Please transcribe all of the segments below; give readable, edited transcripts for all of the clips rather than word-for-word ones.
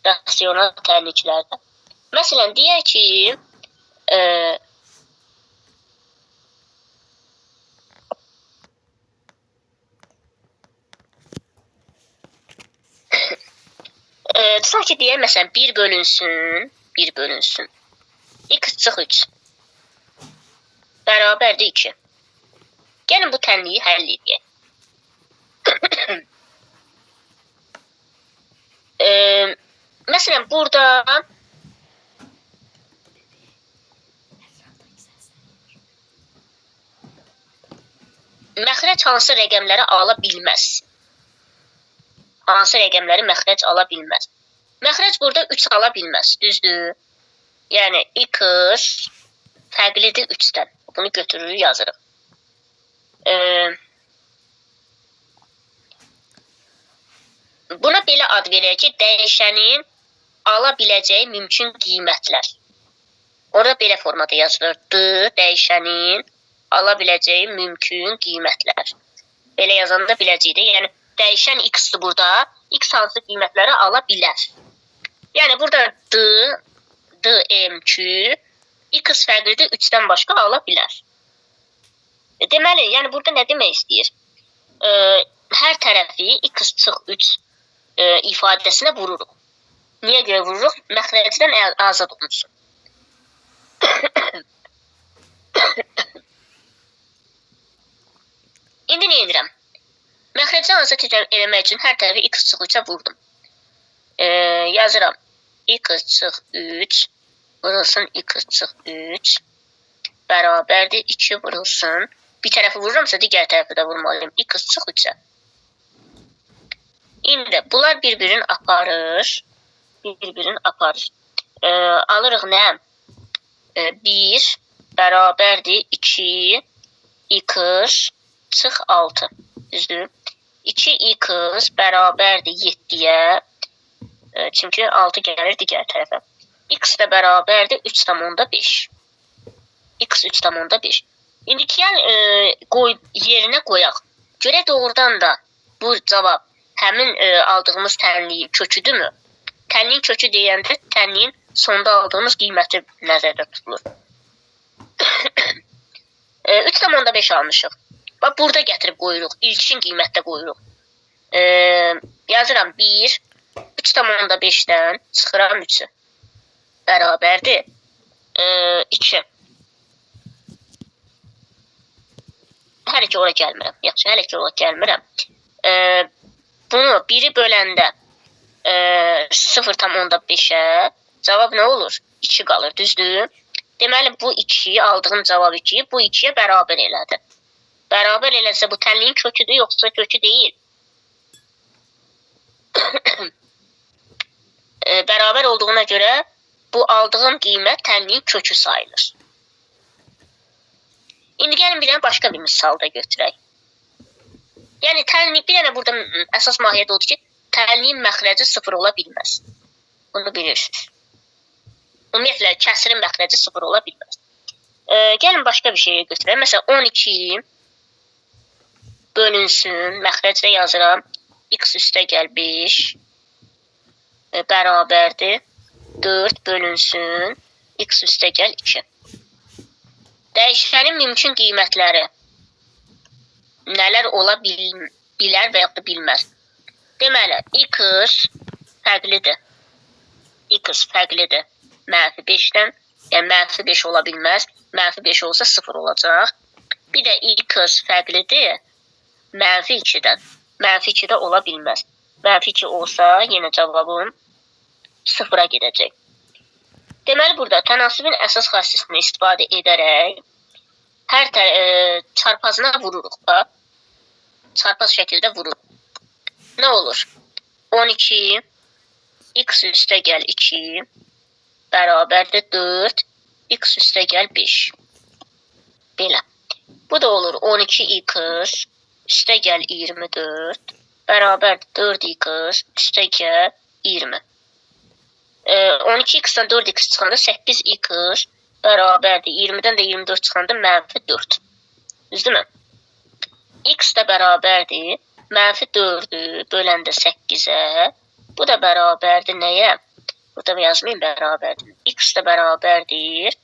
Rasional tənliklərdə. Məsələn, deyək ki, tutaq ki, deyək, məsələn, 1 bölünsün, 1 bölünsün. X çıx 3 bərabərdir 2. Gəlin bu tənliyi həll edək. Məsələn, burada məxrəc hansı rəqəmləri ala bilməz? Hansı rəqəmləri məxrəc ala bilməz? Məxrəc burada 3 ala bilməz, düzdür? Yəni, x fərqlidir 3-dən. Bunu götürürük, yazırıq. Buna belə ad verək ki, dəyişənin ala biləcəyi mümkün qiymətlər. Orada belə formada yazılır. D, dəyişənin ala biləcəyi mümkün qiymətlər. Belə yazanda biləcəyik də. Yəni, dəyişən x-dir burada. X hansı qiymətləri ala bilər. Yəni, burada D, D, M, Q, x fərqlidir 3-dən başqa ala bilər. Deməli, yəni burada nə demək istəyir? Hər tərəfi x çıx 3 ifadəsinə vururuq. Niyə görə vururuq? Məxrəcdən azad olunsun. İndi nə edirəm? Məxrəcdən azad eləmək üçün hər tərəfi x çıx 3-ə vurdum. Yazıram. X çıx 3 vurulsun x çıx 3 bərabərdir 2 vurulsun. Bir tərəfi vururamsa digər tərəfi də vurmalıyam. X çıx 3-ə. İndi bunlar bir-birini aparır. Bir-birini aparır. Alırıq nə? 1 bərabərdir 2 x çıx 6. Düzdür? 2x bərabərdir 7-yə. Çünki 6 gəlir digər tərəfə. X də bərabərdir 3,5. X 3,5. İndi gəl yerinə qoyaq. Görək doğrudan da bu cavab həmin aldığımız tənliyin köküdürmü? Tənliyin kökü deyəndə tənliyin sonda aldığımız qiyməti nəzərdə tutulur. 3,5 almışıq. Bax, burada gətirib qoyuruq. İlkin qiymətdə qoyuruq. Yazıram 1, 3,5-dən çıxıram 3-ü. Bərabərdir 2. Hələ ki ora gəlmirəm. Yaxşı, hələ ki ora gəlmirəm. Bunu 1-i böləndə 0,5-ə cavab nə olur? 2 qalır, düzdür? Deməli, bu 2-yi, aldığım cavab 2-yi bu 2-yə bərabər elədi. Bərabər eləsə bu tənliyin köküdür, yoxsa kökü deyil? Bərabər olduğuna görə bu aldığım qiymət tənliyin kökü sayılır. İndi gəlin bir dənə başqa bir misal da götürək. Yəni, tənlik, bir dənə burada əsas mahiyyət odur ki, tənliyin məxrəci 0 ola bilməz. Bunu bilirsiniz. Ümumiyyətlə, kəsirin məxrəci 0 ola bilməz. Gəlin başqa bir şeyə götürək. Məsələn, 12 bölünsün, məxrəcdə yazıram, x üstə gəl 5 bərabərdir 4 bölünsün, x üstə gəl 2. Dəyişənin mümkün qiymətləri nələr ola bilər və yaxud da bilməz. Deməli, x fərqlidir. X fərqlidir. Mənfi 5-dən, yəni mənfi 5 ola bilməz. Mənfi 5 olsa 0 olacaq. Bir də x fərqlidir. Mənfi 2-dən. Mənfi 2 də ola bilməz. Mənfi 2 olsa, yenə cavabım 0-a gedəcək. Deməli, burada tənasübün əsas xassəsini istifadə edərək hər çarpazına vururuq. Bax. Çarpaz şəkildə vururuq. Nə olur? 12 x üstə gəl 2 bərabərdir 4 x üstə gəl 5. Belə. Bu da olur 12x üstə gəl 24 bərabərdir 4x üstə gəl 20. 12x-dən 4x çıxanda 8x bərabərdir. 20-dən də 24 çıxanda mənfi 4. Düzdürmü? X də bərabərdir. Mənfi 4-ü böləndə 8-ə. Bu da bərabərdir nəyə? Burada yazmayayım, bərabərdir. X də bərabərdir.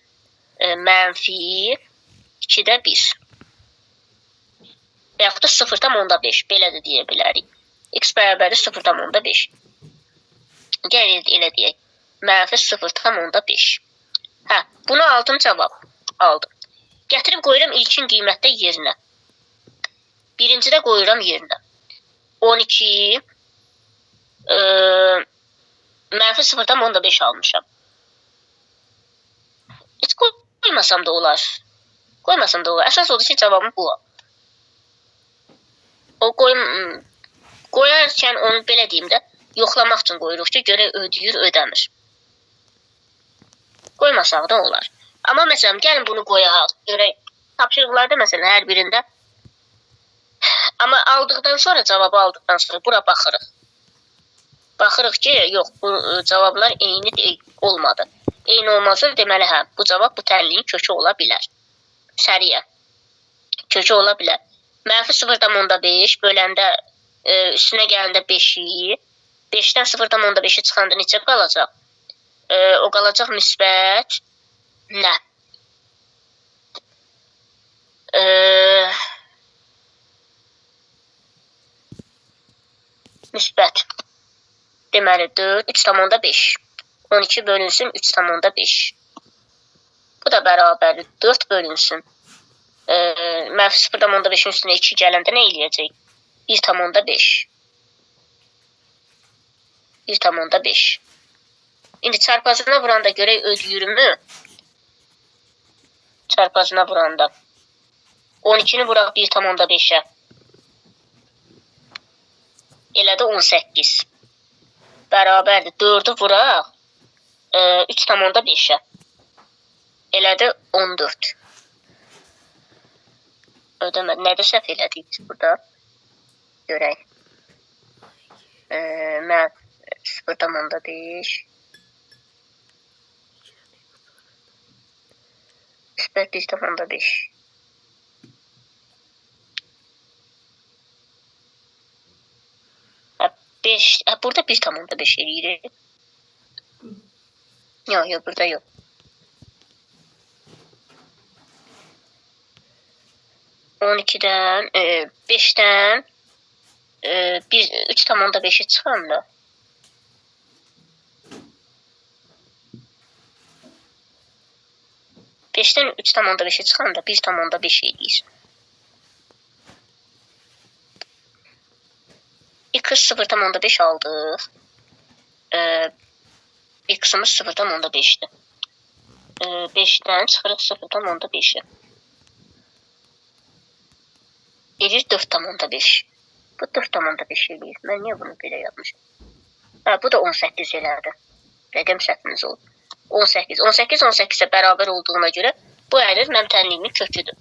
Mənfi 2-də 1. Və yaxud da 0,5. Belə də deyə bilərik. X bərabərdir 0,5. Gəlin elə deyək. Mənfi 0,5. Hə, bunu aldım, cavab aldım. Gətirib qoyuram ilkin qiymətdə yerinə. Birincidə qoyuram yerinə. 12 mənfi 0,5 almışam. Heç qoymasam da olar. Qoymasam da olar. Əsas odur ki, cavabım bu. O qoyarkən onu belə deyim də, yoxlamaq üçün qoyuruq ki, görək ödəyir, ödəmir. Qoymasaq da olar. Amma məsələn, gəlin bunu qoyaq, görək. Tapşırıqlarda məsələn, hər birində. Amma aldıqdan sonra, cavabı aldıqdan sonra bura baxırıq. Baxırıq ki, yox, bu cavablar eyni olmadı. Eyni olmazsa, deməli, hə, bu cavab bu tənliyin kökü ola bilər. Səriyə. Kökü ola bilər. Mənfi 0,5 böləndə, üstünə gələndə 5-i, 5-dən 0,5-i çıxanda neçə qalacaq? O qalacaq müsbət nə? Müsbət. Deməli, 4, 3,5. 12 bölünsün 3,5. Bu da bərabərdir. 4 bölünsün. Mənfi 0,5-in üstünə 2 gələndə nə eləyəcək? 1,5. 1,5. İndi çarpazına vuranda görək ödəyirmi? Çarpazına vuranda. 12-ni vuraq 1,5-ə. Elə də 18. Bərabərdir. 4-ü vuraq 3,5-ə. Elə də 14. Ödəmədi. Nədə səhv elədik biz burada? Görək. Mən 0,5. Müsbət 1,5. Hə, 5, hə, burada 1,5 eləyirik. Yox, yox, burada yox. 12-dən, 5-dən 3,5-i çıxanda. 5-dən 3,5-i çıxanda 1,5 eləyir. X 0,5 aldıq. X-imiz 0,5-dir. 5-dən çıxırıq 0,5-i. Eləyir 4,5. Bu 4,5 eləyir. Mən niyə bunu belə yapmışam? Hə, bu da 18 elədi. Rəqəm səhvimiz oldu. 18. 18 18-ə bərabər olduğuna görə bu ədəd mənim tənliyimin köküdür.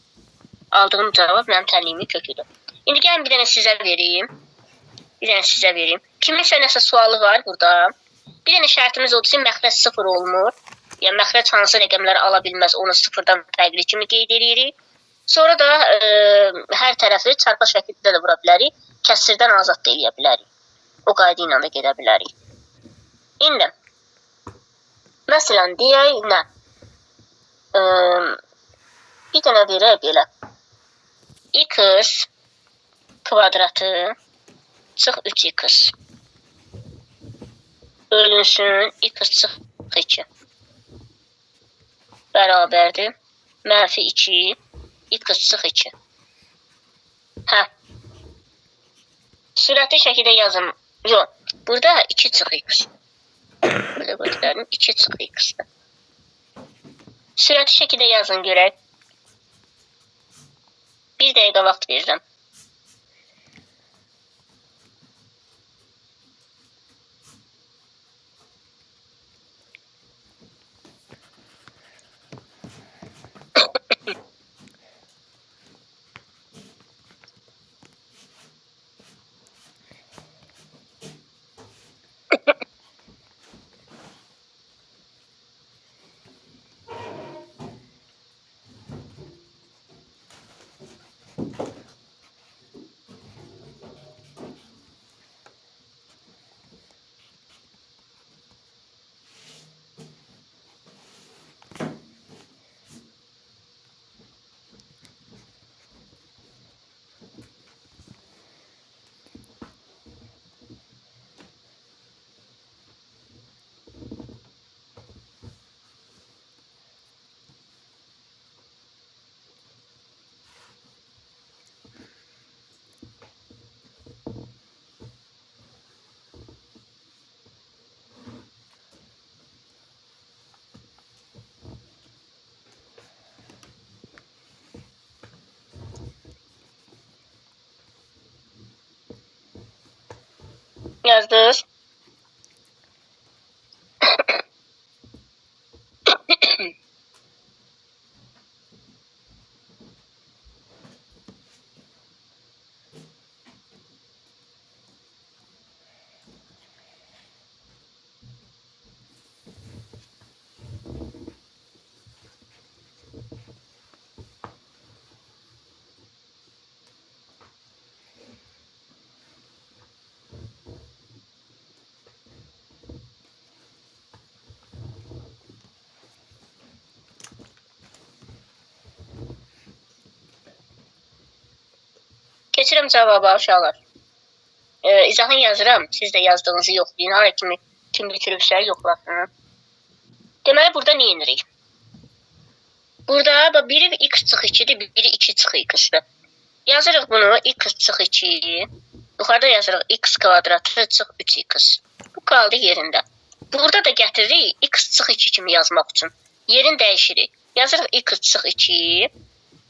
Aldığım cavab mənim tənliyimin köküdür. İndi gəlin bir dənə sizə vereyim. Bir dənə sizə vereyim. Kiminsə nəsə sualı var burada. Bir dənə şərtimiz odur ki, məxrəc 0 olmur. Yəni məxrəc hansı rəqəmləri ala bilməz, onu sıfırdan fərqli kimi qeyd edirik. Sonra da hər tərəfi çarpa şəklində də vura bilərik. Kəsirdən azad da eləyə bilərik. O qayda ilə də gedə bilərik. İndi məsələn deyək nə? Bir dənə verək belə. X kvadratı çıx 3x bölünsün x çıx 2 bərabərdir. Mənfi 2 x çıx 2. Hə. Sürətli şəkildə yazın. Yox, burada 2 çıx x. Belə götürəlim. 2 çıx x-dir. Sürətli şəkildə yazın görək. Bir dəqiqə vaxt verirəm. Yazdınız. Keçirəm cavaba uşaqlar. İzahını yazıram. Siz də yazdığınızı yoxlayın. Hara kimi kim bitiribsə yoxlasın. Deməli burada nə edirik? Burada bax, biri x çıx 2-dir, biri 2 çıx x-dir. Yazırıq bunu x çıx 2. Yuxarıda yazırıq x kvadratı çıx 3x. Bu qaldı yerində. Burada da gətiririk x çıx 2 kimi yazmaq üçün. Yerini dəyişirik. Yazırıq x çıx 2.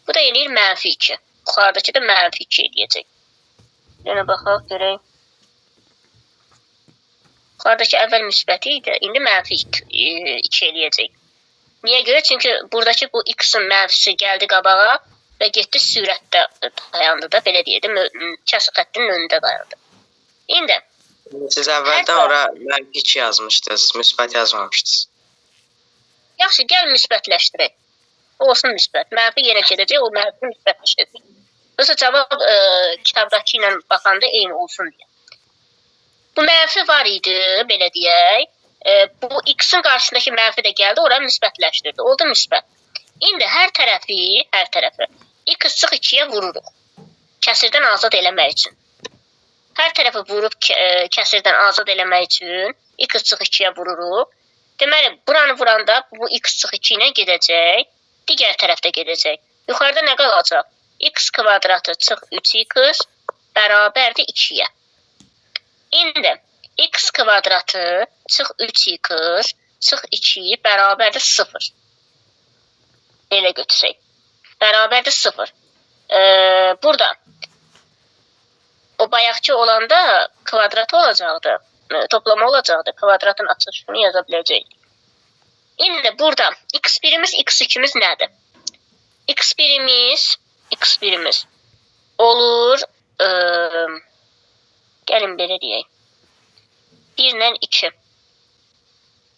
Bu da eləyir mənfi 2. Yuxarıdakı da mənfi 2 eləyəcək. Yenə baxaq görək. Yuxarıdakı əvvəl müsbəti idi, indi mənfi 2 eləyəcək. Niyə görə? Çünki buradakı bu x-in mənfisi gəldi qabağa və getdi sürətdə dayandı da, belə deyək, kəsik xəttinin önündə dayandı. İndi Siz əvvəldən ora mənfi 2 yazmışdınız, müsbət yazmamışdınız. Yaxşı, gəl müsbətləşdirək. Olsun müsbət. Mənfi yenə gedəcək, o mənfi müsbətləşdirək. Yoxsa cavab kitabdakı ilə baxanda eyni olsun deyə. Bu mənfi var idi, belə deyək. Bu x-in qarşısındakı mənfi də gəldi, ora müsbətləşdirdi. Oldu müsbət. İndi hər tərəfi x çıx 2-yə vururuq. Kəsirdən azad eləmək üçün. Hər tərəfi vurub kəsirdən azad eləmək üçün x çıx 2-yə vururuq. Deməli, buranı vuranda bu x çıx 2 ilə gedəcək. Digər tərəfdə gedəcək. Yuxarıda nə qalacaq? X kvadratı çıx 3x bərabərdir 2-yə. İndi x kvadratı çıx 3x çıx 2 bərabərdir 0. Belə götürsək. Bərabərdir 0. Burada o bayaqçı olanda kvadratı olacaqdı. Toplama olacaqdı. Kvadratın açılışını yaza biləcəyik. İndi burada x1-imiz, x2-miz nədir? X1-imiz olur, gəlin belə deyək. 1 ilə 2.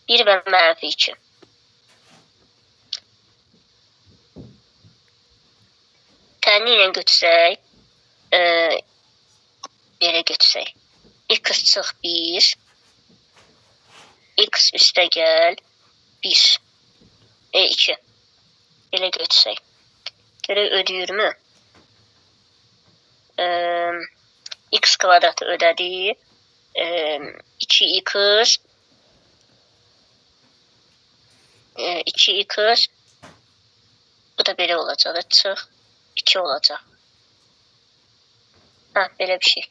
1 və mənfi 2. Təni ilə götürsək, belə götürsək. X çıx 1, x üstə gəl 1, 2. Belə götürsək. Görək ödəyirmi? X kvadratı ödədi. 2x 2x bu da belə olacaq. Çıx 2 olacaq. Ha, belə bir şey.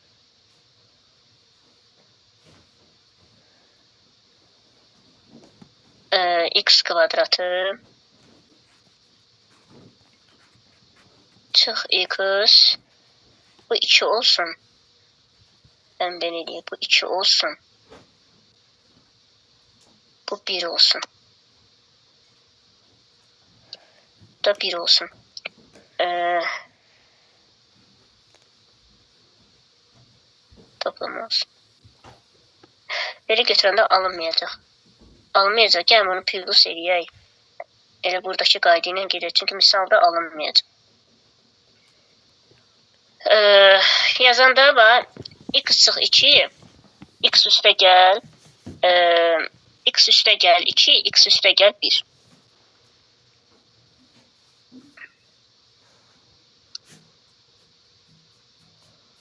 X kvadratı çıx x bu 2 olsun. Ben belə eləyim. Bu 2 olsun. Bu 1 olsun. Bu da 1 olsun. Toplama olsun. Belə götürəndə alınmayacaq. Alınmayacaq. Gəlin bunu plus eləyək. Elə buradakı qayda ilə gedək. Çünki misalda alınmayacaq. Yazanda bax, x çıx 2, x üstə gəl, x üstə gəl 2, x üstə gəl 1.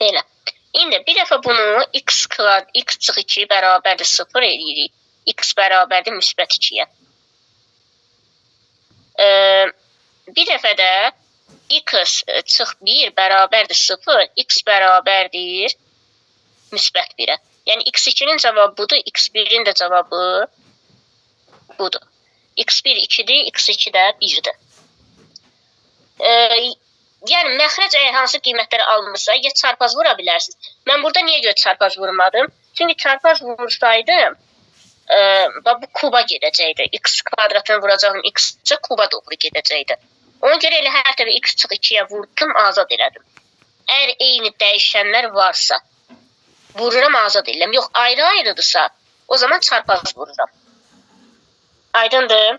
Belə. İndi bir dəfə bunu x çıx 2 bərabərdir 0 eləyirik. X bərabərdir müsbət 2-yə. Bir dəfə də x çıx 1 bərabərdir 0, x bərabərdir müsbət 1-ə. Yəni x2-nin cavabı budur, x1-in də cavabı budur. x1 2-dir, x2 də 1-dir. Yəni məxrəc əgər hansı qiymətləri alınırsa, ya çarpaz vura bilərsiniz. Mən burada niyə görə çarpaz vurmadım? Çünki çarpaz vursaydım, bax bu kuba gedəcəkdi. X kvadratını vuracağım x-ə kuba doğru gedəcəkdi. Ona görə elə hər dəfə x çıx 2-yə vurdum, azad elədim. Əgər eyni dəyişənlər varsa, vururam, azad eləyirəm. Yox, ayrı-ayrıdırsa, o zaman çarpaz vururam. Aydındır?